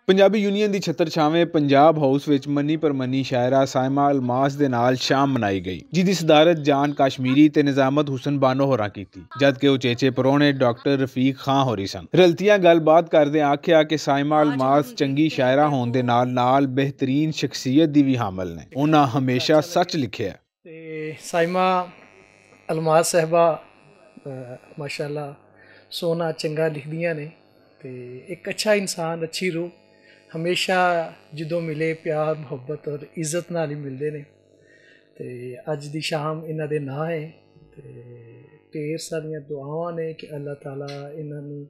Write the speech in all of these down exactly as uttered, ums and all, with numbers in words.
پنجابی یونین دی چھتر چھاویں پنجاب ہاؤس وچ منی پر منی شاعرہ سائمہ الماس دے نال شام منائی گئی، جس دی صدارت جان کاشمیری تے نظامت حسن بانو ہوراں کیتی، جد کہ اچیچے پرونے ڈاکٹر رفیق خان ہوری سن۔ رلتیاں گل بات کردے آکھیا کہ سائمہ الماس چنگی شاعرہ ہون دے نال نال بہترین شخصیت دی وی حامل نے۔ انہاں ہمیشہ سچ لکھیا ہے۔ تے سائمہ الماس صاحبہ، ماشاءاللہ، سونا چنگا لکھدیاں نے۔ تے ایک اچھا انسان، اچھی روح، ہمیشہ جدوں ملے پیار محبت اور عزت نال ہی ملدے نے۔ تے اج دی شام انہاں دے ناں ہے۔ تے ڈھیر ساریاں دعاواں نے کہ اللہ تعالیٰ انہاں نوں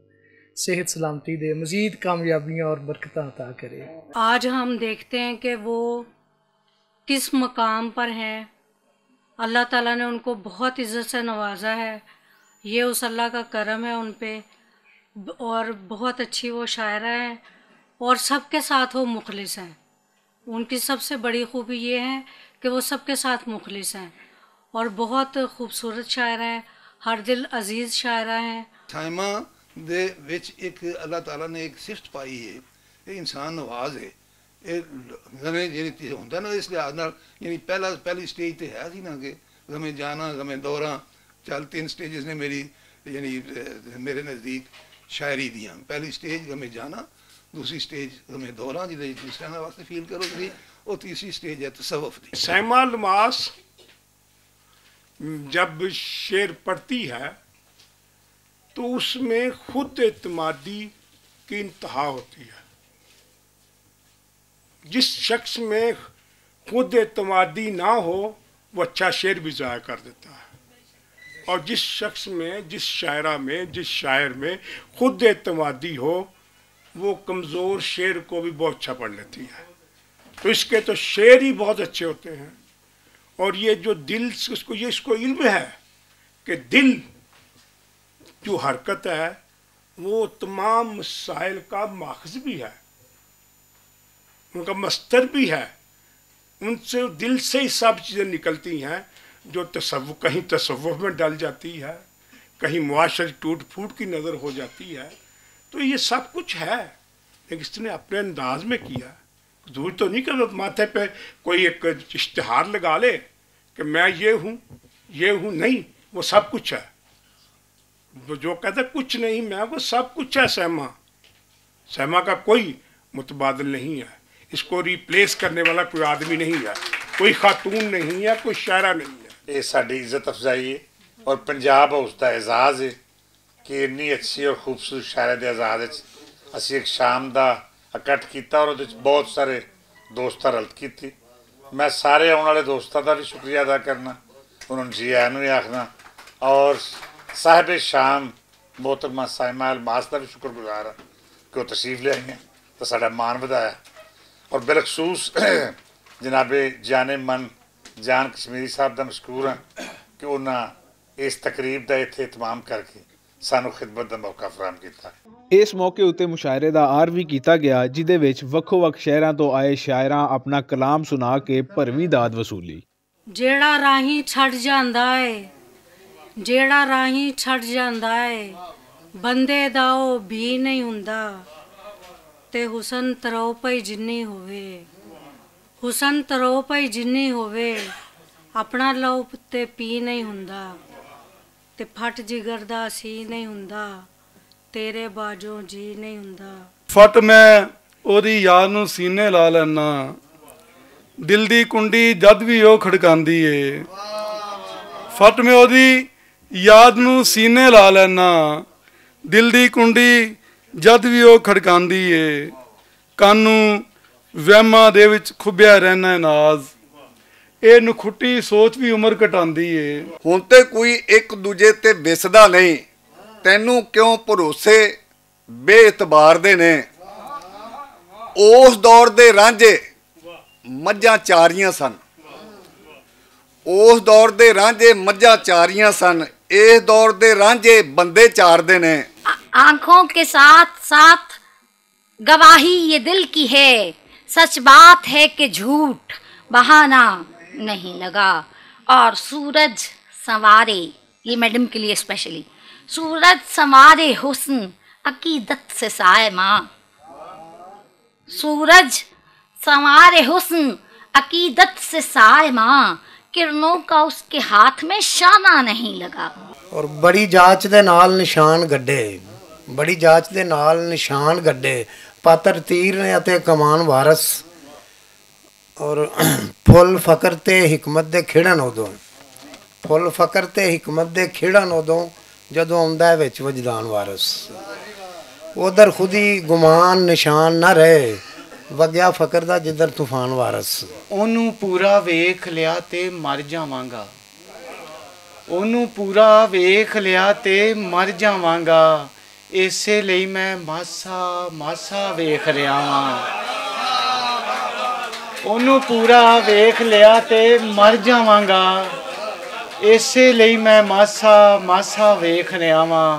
صحت سلامتی دے، مزید کامیابیاں اور برکتاں عطا کرے۔ آج ہم دیکھتے ہیں کہ وہ کس مقام پر ہیں۔ اللہ تعالیٰ نے ان کو بہت عزت سے نوازا ہے۔ یہ اس اللہ کا کرم ہے ان پہ۔ اور بہت اچھی وہ شاعرہ ہیں اور سب کے ساتھ وہ مخلص ہیں۔ ان کی سب سے بڑی خوبی یہ ہے کہ وہ سب کے ساتھ مخلص ہیں اور بہت خوبصورت شاعرہ ہیں، ہر دل عزیز شاعرہ ہیں۔ سائمہ دے وچ ایک اللہ تعالیٰ نے ایک صفت پائی ہے، یہ انسان نواز ہے۔ یہ غمیں یعنی تے ہوندا نا، اس لحاظ نال یعنی پہلا پہلی سٹیج تے ہے سی نا کہ غمیں جانا، غمیں دوراں، چل تین سٹیجز نے میری، یعنی میرے نزدیک شاعری دیاں۔ پہلی سٹیج غمیں جانا، دوسری سٹیج غمیں دوراں جدے دوسرے نال واسطے فیل کرو تسی، اور تیسری سٹیج ہے تصوف دی۔ سیما الماس جب شعر پڑھتی ہے تو اس میں خود اعتمادی کی انتہا ہوتی ہے۔ جس شخص میں خود اعتمادی نہ ہو، وہ اچھا شعر بھی ضائع کر دیتا ہے۔ اور جس شخص میں، جس شاعرہ میں، جس شاعر میں خود اعتمادی ہو، وہ کمزور شعر کو بھی بہت اچھا پڑھ لیتی ہے۔ تو اس کے تو شعر ہی بہت اچھے ہوتے ہیں۔ اور یہ جو دل، اس کو، یہ اس کو علم ہے کہ دل جو حرکت ہے، وہ تمام مسائل کا ماخذ بھی ہے، ان کا مستر بھی ہے۔ ان سے، دل سے ہی سب چیزیں نکلتی ہیں۔ جو تصوف، کہیں تصوف میں ڈل جاتی ہے، کہیں معاشرتی ٹوٹ پھوٹ کی نظر ہو جاتی ہے۔ تو یہ سب کچھ ہے، لیکن اس نے اپنے انداز میں کیا۔ ضرور تو نہیں کہ ماتھے پہ کوئی ایک اشتہار لگا لے کہ میں یہ ہوں، یہ ہوں۔ نہیں، وہ سب کچھ ہے۔ وہ جو کہتا ہے کچھ نہیں، میں، وہ سب کچھ ہے سیما۔ سیما کا کوئی متبادل نہیں ہے، اس کو ریپلیس کرنے والا کوئی آدمی نہیں ہے، کوئی خاتون نہیں ہے، کوئی شاعرہ نہیں ہے۔ یہ ساری عزت افزائی ہے اور پنجاب ہاؤس دا اعزاز ہے کہ انی اچھی اور خوبصورت شاعرہ دے اعزاز وچ اسی ایک شام دا اکٹھ کیتا اور اودے وچ بہت سارے دوستاں رلت کیتی۔ میں سارے آن والے دوستاں دا بھی شکریہ ادا کرنا، انہاں نوں جی آیاں نوں بھی آکھنا، اور صاحب شام محترمہ سائمہ الماس دا بھی شکر گزار ہاں کہ وہ تشریف لے آئیاں تے ساڈا مان ودھایا۔ اور بالخصوص جناب جان من جان کشمیری صاحب دا مشکور ہاں کہ انہاں اس تقریب دا ایتھے اہتمام کر کے سانوں خدمت دا موقع فراہم کیتا۔ اس موقع اتے مشاعرے دا آر وی کیتا گیا، جدے وچ وکھو وکھ شہراں تو آئے شاعراں اپنا کلام سنا کے بھرویں داد وصولی۔ جیڑا راہیں چھڈ جاندا اے، جیڑا راہیں چھڈ جاندا اے، بندے دا او بھی نہیں ہوندا۔ تے حسن ترو پئی جنی ہووے، حسن ترو پئی جنی ہووے، اپنا لو تے پی نہیں ہوندا۔ تے پھٹ جگر دا سی نہیں ہوندا، تیرے باجوں جی نہیں ہوندا۔ فٹ میں اوہدی یاد نوں سینے لا لینا، دل دی کنڈی جد وی او کھڑکاندی اے۔ فٹ میں اوہدی یاد نوں سینے لا لینا، دل دی کنڈی جد وی او کھڑکاندی اے۔ کانوں وہماں دے وچ کھبیا رہنا اے ناز، اے نکھٹی سوچ وی عمر کٹاندی اے۔ ہن تے کوئی اک دوجے تے وسدا نئیں، تینوں کیوں بھروسے بے اعتبار دے نے۔ اوس دور دے رانجھے مجھاں چاریاں سن۔ اوس دور دے رانجھے مجھاں چاریاں سن۔ ایس دور دے رانجھے بندے چار دے نے۔ آنکھوں کے ساتھ ساتھ گواہی یہ دل کی ہے، سچ بات ہے کہ جھوٹ بہانا نہیں لگا۔ اور سورج سنوارے، یہ میڈم کے لیے اسپیشلی، سورج سنوارے حسن عقیدت سے سائے ماں۔ سورج سنوار حسن عقیدت سے صائماں، کرنوں کا اس کے ہاتھ میں شانہ نہیں لگا۔ اور بڑی جاچ دے نال نشان گڈے، بڑی جاچ دے نال نشان گڈے، پاتر تیر نے اتے کمان وارث۔ اور پھل فقر تے حکمت دے کھڑن اودوں، پھل فقر تے حکمت دے کھڑن اودوں، جدوں آوندا ہے وچ وجدان وارث۔ ادھر خودی گمان نشان نہ رہے، وگیا فقر دا جدھر طوفان وارث۔ اونوں پورا ویکھ لیا تے مر جاواں گا۔ اونوں پورا ویکھ لیا تے مر جاواں گا۔ اسے لئی میں ماسا ماسا ویکھ رہیا واں۔ اونوں پورا ویکھ لیا تے مر جاواں گا۔ اسے لئی میں ماسا ماسا ویکھ رہیا واں۔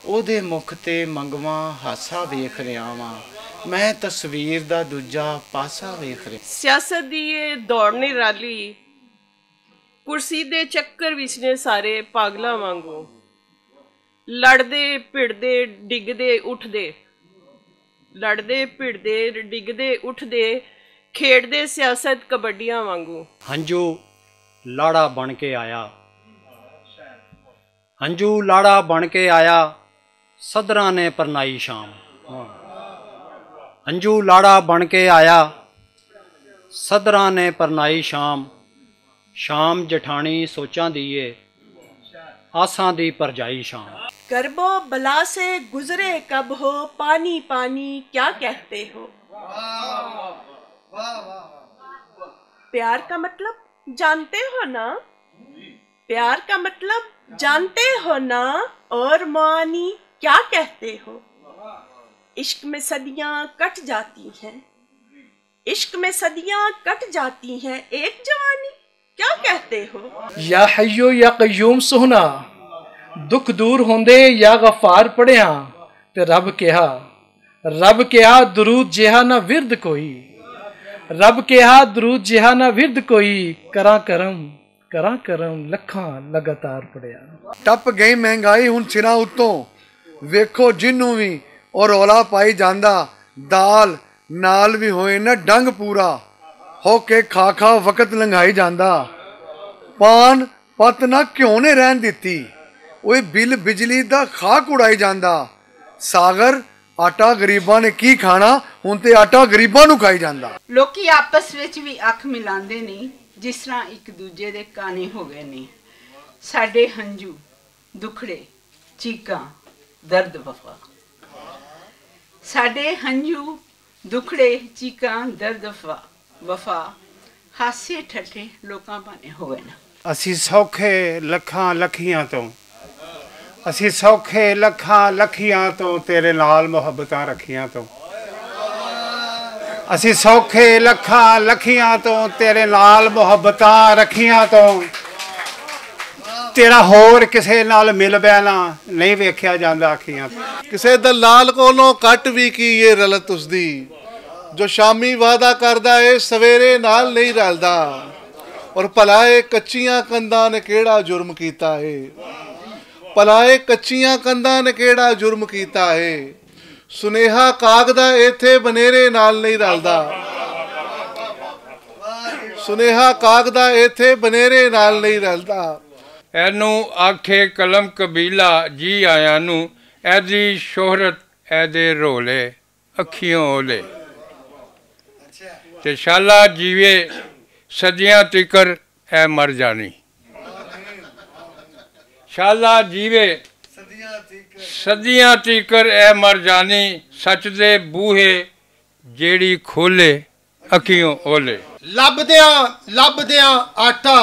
اودے مکھ تے منگواں ہاسا ویکھ رہیا واں۔ میں تصویر دا دوجا پاسا ویکھ رہیا۔ سیاست دی اے دوڑ نرالی، کرسی دے چکر وچ نے سارے پاگلاں وانگوں۔ لڑدے، بھڑدے، ڈگدے، اٹھدے، لڑدے، بھڑدے، ڈگدے، اٹھدے، کھیڈدے سیاست کبڈیاں وانگوں۔ ہنجو لاڑا بن کے آیا، ہنجو لاڑا بن کے آیا، صدراں نے پرنائی شام۔ ہنجو لاڑا بن کے آیا، صدراں نے پرنائی شام۔ شام جٹھانی سوچاں دی اے، آساں دی پرجائی شام۔ کربو بلا سے گزرے کب ہو، پانی پانی کیا کہتے ہو؟ پیار کا مطلب جانتے ہو نا؟ پیار کا مطلب جانتے ہو نا؟ اور معانی کیا کہتے ہو؟ عشق میں صدیاں کٹ جاتی ہیں، عشق میں صدیاں کٹ جاتی ہیں، ایک جوانی کیا کہتے ہو؟ یا حیو یا قیوم سہنا، دکھ دور ہوندے یا غفار پڑھیا۔ تے رب کہا، رب کہا، درود جہا نہ ورد کوئی۔ رب کہا، درود جہا نہ ورد کوئی۔ کراں کرم، کراں کرم، لکھاں لگاتار پڑھیا۔ ٹپ گئی مہنگائی ہن سراں اتوں، ویکھو جنوں وی او رولا پائی جاندا۔ دال نال وی ہوئے نہ ڈنگ پورا، ہو کے کھا کھا وقت لنگھائی جاندا۔ پان پت نہ کیوں نے رہن دتی، اوئے بل بجلی دا خاک اڑائی جاندا۔ ساغر، آٹا غریباں نے کی کھانا، ہن تے آٹا غریباں نوں کھائی جاندا۔ لوکی آپس وچ وی اکھ ملاندے نے، جس طرح اک دوجے دے کانے ہو گئے نے۔ ساڈے ہنجو، دکھڑے، چیکاں، درد وفا۔ ساڈے ہنجو، دکھڑے، چیکاں، درد وفا، وفا، ہاسے ٹھٹھے لوکاں بنے ہوئے نا۔ اسی سوکھے لکھاں لکھیاں تو، اسی سوکھے لکھاں لکھیاں تو تیرے نال محبتاں رکھیاں تو۔ اسی سوکھے لکھاں لکھیاں تو تیرے نال محبتاں رکھیاں تو۔ تیرا ہور کسے نال مل بینا نہیں ویکھیا جاندا اکھیاں۔ کسے دلال کولوں کٹ وی کی یہ رلت اس دی، جو شامی وعدہ کردا اے سویرے نال نہیں رلدا۔ اور بھلا اے کچیاں کنداں نے کیڑا جرم کیتا اے؟ بھلا اے کچیاں کنداں نے کیڑا جرم کیتا اے؟ سنیہا کاغ دا ایتھے بنیرے نال نہیں رلدا۔ سنیہا کاغ دا ایتھے بنیرے نال نہیں رلدا۔ اینوں آکھے قلم قبیلہ جی آیاں نوں، ایدی شہرت ایدے رولے اکھیوں اولے۔ تے شالا جیوے صدیاں تیکر اے مر جانی۔ شالا جیوے صدیاں تیکر اے مر جانی، سچ دے بوہے جیڑی کھولے اکھیوں اولے۔ لبدیاں لبدیاں آٹا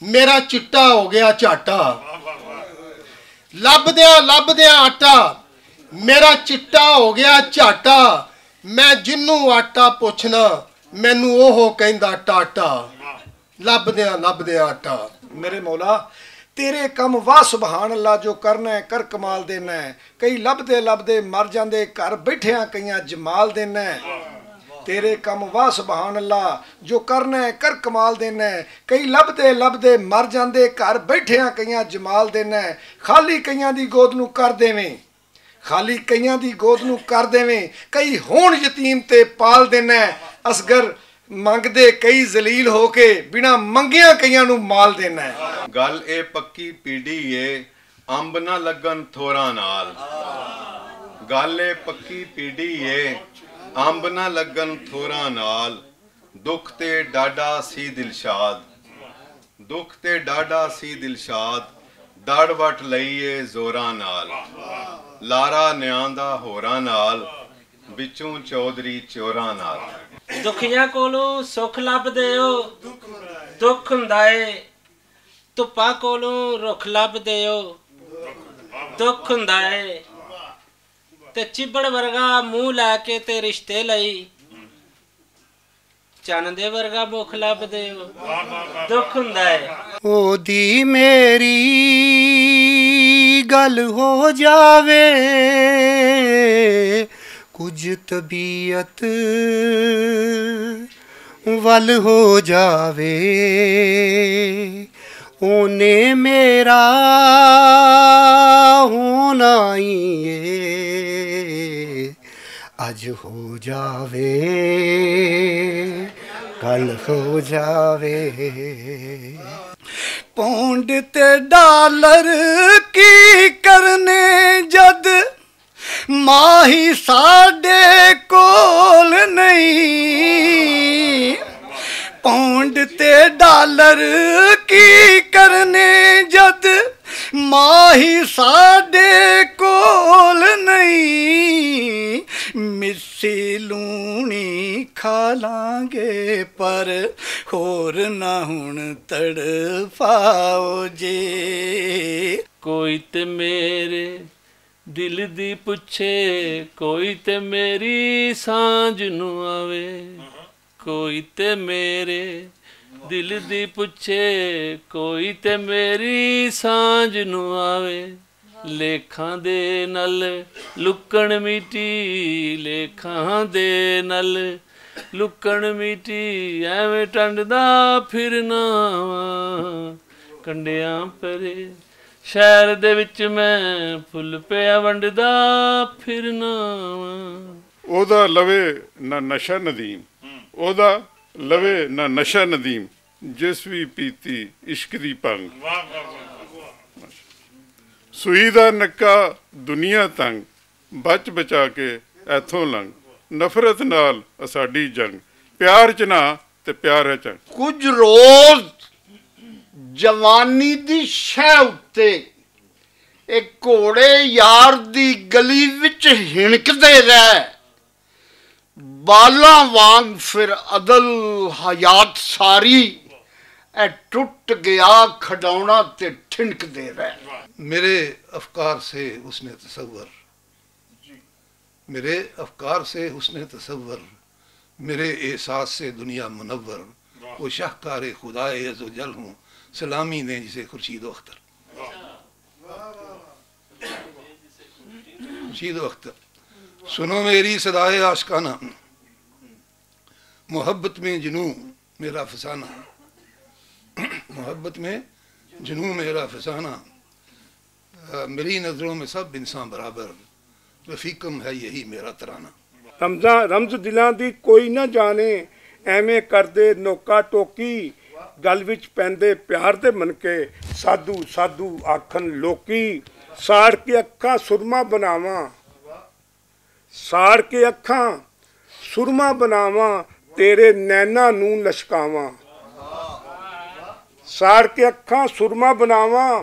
میرا چٹا ہو گیا جھاٹا۔ لبدیاں لبدیاں آٹا میرا چٹا ہو گیا جھاٹا۔ میں جنوں آٹا پوچھنا، مینوں اوہو کہندا ٹاٹا۔ لبدیاں لبدیاں آٹا۔ میرے مولا، تیرے کم واہ سبحان اللہ، جو کرنا ہے کر کمال دینا ہے۔ کئی لبدے لبدے مر جاندے، گھر بیٹھیاں کئیاں جمال دینا ہے۔ تیرے کم واہ سبحان اللہ، جو کرنا ہے کر کمال دینا ہے۔ کئی لبدے لبدے مر جاندے، گھر بیٹھیاں کئیاں جمال دینا ہے۔ خالی کئیاں دی گود نوں کر دیویں، خالی کئیاں دی گود نوں کر دیویں، کئی ہون یتیم تے پال دینا ہے۔ اصغر منگدے کئی ذلیل ہو کے، بنا منگیاں کئیاں نوں مال دینا ہے۔ گل اے پکی پیڈی اے، امب نہ لگن تھوراں نال۔ گل اے پکی پیڈی اے، امب نہ لگن تھوراں نال۔ دکھ تے ڈاڈا سی دلشاد، دکھ تے ڈاڈا سی دلشاد، دڑ وٹ لئی اے زوراں نال۔ لارا نیاں دا ہوراں نال، وچوں چودھری چوراں نال۔ دکھیاں کولوں سکھ لبدے ہو، دکھ ہوندا اے۔ دھپاں کولوں رخ لبدے ہو، دکھ ہوندا اے۔ تے چبڑ ورگا منہ لے کے تے رشتے لئی، چن دے ورگا مکھ لبدے ہو، دکھ ہوندا اے۔ او دی میری گل ہو جاوے، کچھ طبیعت ول ہو جاوے، اونے میرا ہونا ہی اے، اج ہو جاوے، کل ہو جاوے۔ پونڈ تے ڈالر کی کرنے جد ماہی ساڈے کول نہیں، پونڈ تے ڈالر کی کرنے جد ماہی ساڈے کول نہیں۔ مسی لونی کھا لانگے پر ہور نہ ہن تڑپاؤ جے۔ کوئی تے میرے دل دی پچھے، کوئی تے میری سانجھ نو آوے۔ کوئی تے میرے دل دی پچھے، کوئی تے میری سانجھ نو آوے۔ لیکھاں دے نال لکن میٹی، لیکھاں دے نال لکن میٹی، ایویں ٹنڈدا پھرنا واں کنڈیاں پرے۔ شہر دے وچ میں پھل پیا ونڈدا پھرنا واں۔ اودا لوے نہ نشہ ندیم، اودا لوے نہ نشہ ندیم، جس وی پیتی عشق دی پنگ۔ سوئی دا نکا دنیا تنگ، بچ بچا کے ایتھوں لنگ۔ نفرت نال اساڈی جنگ، پیار چ نہ تے پیار ہے چنگ۔ کچھ روز جوانی دی شے اتے اک گھوڑے یار دی گلی وچ ہنکدے رہ، بالاں وانگ پھر عدل حیات ساری، اے ٹٹ گیا کھڈاونا تے ٹھنکدے رہ۔ میرے افکار سے حسن تصور، میرے افکار سے حسن تصور، میرے احساس سے دنیا منور، وہ شاہکار خدائے عز و جل ہوں، سلامی دیں جسے خورشید و اختر۔ خورشید و اختر۔ سنو میری صدائے عاشقانہ، محبت میں جنوں میرا فسانہ، محبت میں جنوں میرا فسانہ، میری نظروں میں سب انسان برابر، رفیقم ہے یہی میرا ترانہ۔ رمزاں رمز دلاں دی کوئی نہ جانے، ایویں کردے نوکا ٹوکی، گل وچ پیندے پیار دے منکے، سادھو سادھو آکھن لوکی۔ ساڑ کے اکھاں سرما بناواں، ساڑ کے اکھاں سرما بناواں، تیرے نینا نوں لشکاواں۔ ساڑ کے اکھاں سرما بناواں،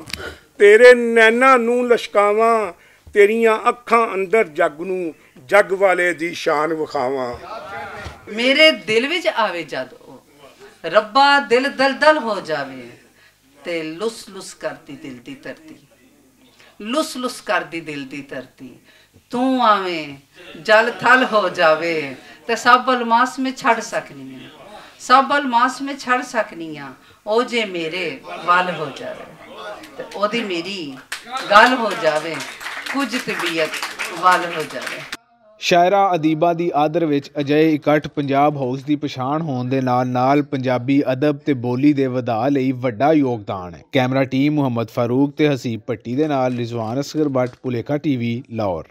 تیرے نینا نوں لشکاواں، تیریاں اکھاں اندر جگ نوں، جگ والے دی شان وکھاواں۔ میرے دل وچ آوے جد او، ربا دل دلدل ہو جاوے، تے لس لس کردی دل دی دھرتی، لس لس کردی دل دی دھرتی، توں آویں جل تھل ہو جاوے، تے سب الماس میں چھڑ سکنی آں، سب الماس میں چھڑ سکنی آں، او جے میرے ول ہو جاوے، تے او دی میری گل ہو جاوے، کچھ طبیعت ول ہو جاوے۔ شاعراں ادیباں دی آدر وچ اجہے اکٹھ پنجاب ہاؤس دی پچھان ہون دے نال نال پنجابی ادب تے بولی دے ودھا لئی وڈا یوگدان ہے۔ کیمرہ ٹیم محمد فاروق تے حسیب پٹی دے نال رضوان اصغر بٹ، پولیکھا ٹی وی، لاہور۔